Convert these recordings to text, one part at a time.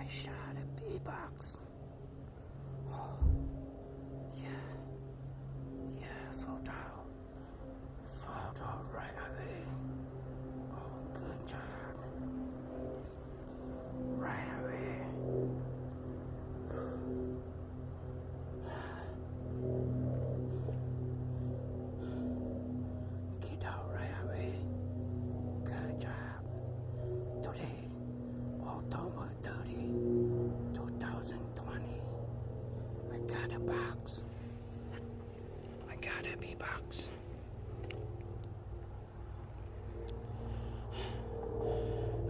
Shot a big box. Oh, yeah. Yeah, photo. Photo right away. Oh, good job. Right away. Get out right away. Good job. Today, October thirty, two thousand twenty. I got a box. I got a big box.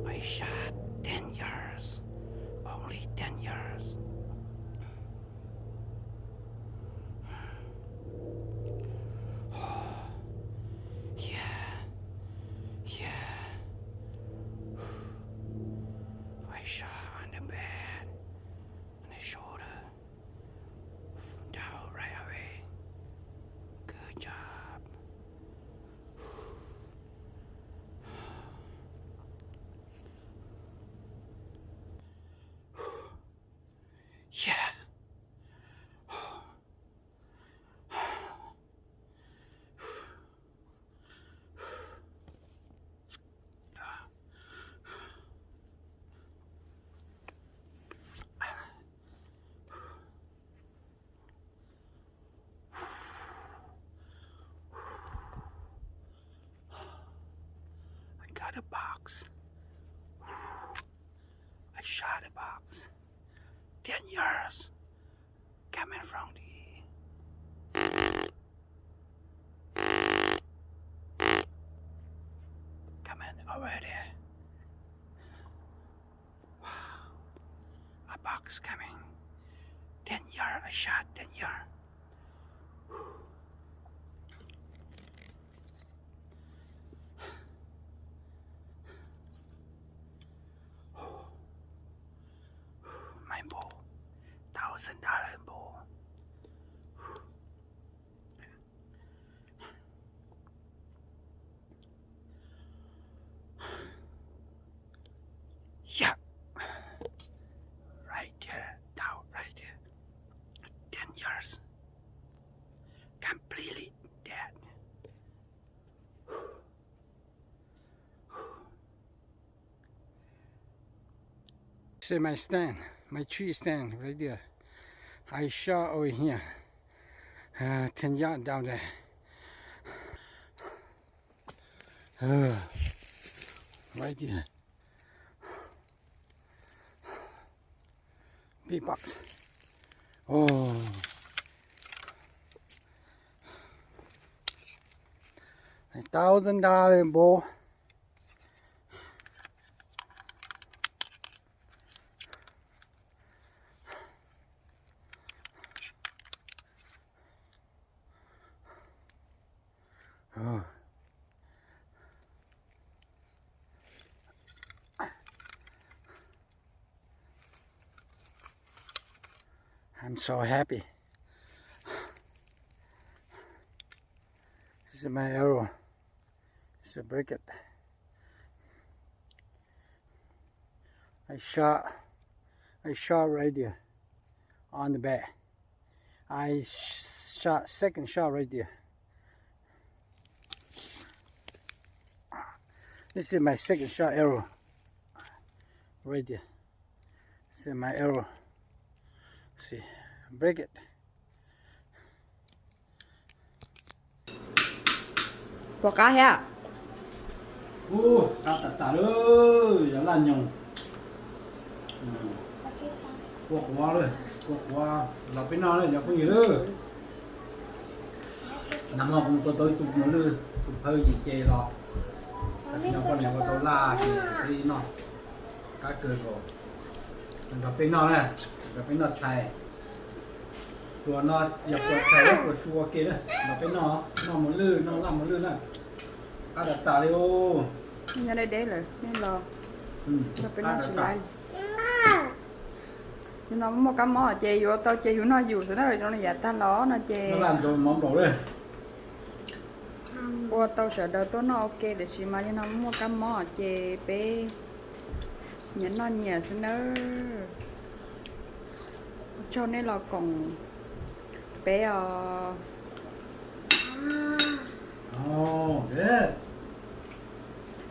I shot ten yards. Only ten yards. Yeah. Yeah. I shot on the bed, on the shoulder. Down right away. Good job. Yeah. I got a box. I shot a box. Ten yards. Coming from the Coming over there. Wow. A box coming. Ten yard, I shot ten yard. My ball. Thousand dollar ball. Yeah. Right there, down right there. Ten yards. Completely dead. This is my stand, my tree stand right there. I shot over here. Uh, ten yard down there. Uh, right there. Big box. Oh. A thousand dollar ball. Oh. I'm so happy. This is my arrow. It's a break it. I shot, I shot right there on the back. I sh- shot second shot right there. This is my second shot arrow. Right there. This is my arrow. See, break it. Puas qab thiab? Ub, qab tas tas lawm, yog laj nyoos. Kua quav lawm, kua quav los peb noj lawm cov phooj ywg lawm. Nag hmo kuv tua tau ib tug mos lwj, tus phawj yim ces los. Tam sim no poj niam ua tau laj ces peb noj. Qab kawg nkaus. Nrog peb noj na, nrog peb noj tshais. Pluas no yog pluas tshais, pluas su ua ke na, nrog peb noj, noj mos lwj, noj laj mos lwj na. Qab tas tas li os. Nyob deb deb lawm, nej los nrog peb noj tsis laiv. Yus no muaj kab mob ces yus ua tau ces yus noj yus xwb na, zoo li yav tag los no ces noj laj ntxaus mov nplaum li. Ua tau sawv daws tuaj noj ua ke tiam sis mas yog no muaj kab mob ces peb nyias noj nyias xwb nawb. Coj nej los koom peb os.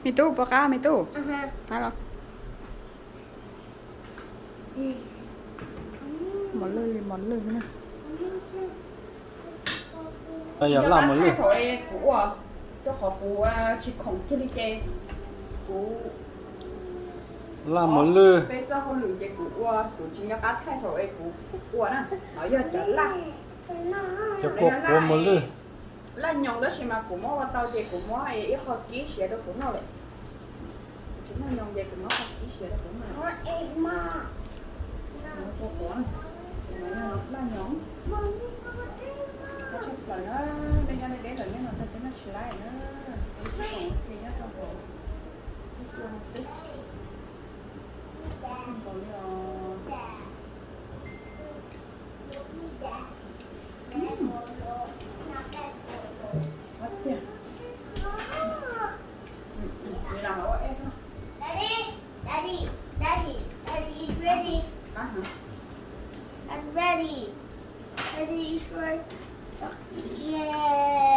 Me tub, puas qab me tub? Qab los. Mos lwj li mos lwj na. Yog laj mos lwj. Thaum es kuv ua, rau qhov kuv tsis khoom kiag li ces kuv laj mos lwj. Peb txoj hauj lwm ces kuv ua, kuv tsis nco qab thaij thaum es kuv ua na. No yog cov laj, cov quav quav mos lwj. Laj nyoos tab sis mas kuv muab ua tau ces kuv muab ib qho kib siav rau kuv noj lawm. Kuv tsis noj nyoos ces kuv muab qho kib siav rau kuv noj. Quav quav, laj nyoos. Qab tshaj plaws na, nej nyob deb deb lawm nej los tag peb noj tsis laib na. Peb tsis khoom kiag nyob rau hauv, ib tug no xwb. Nkaus li os. Qab tiag. Li no hauv ua ej no. Daddy, Daddy, Daddy, Daddy is ready. Qab hov. I'm ready. Daddy is ready. Yeah.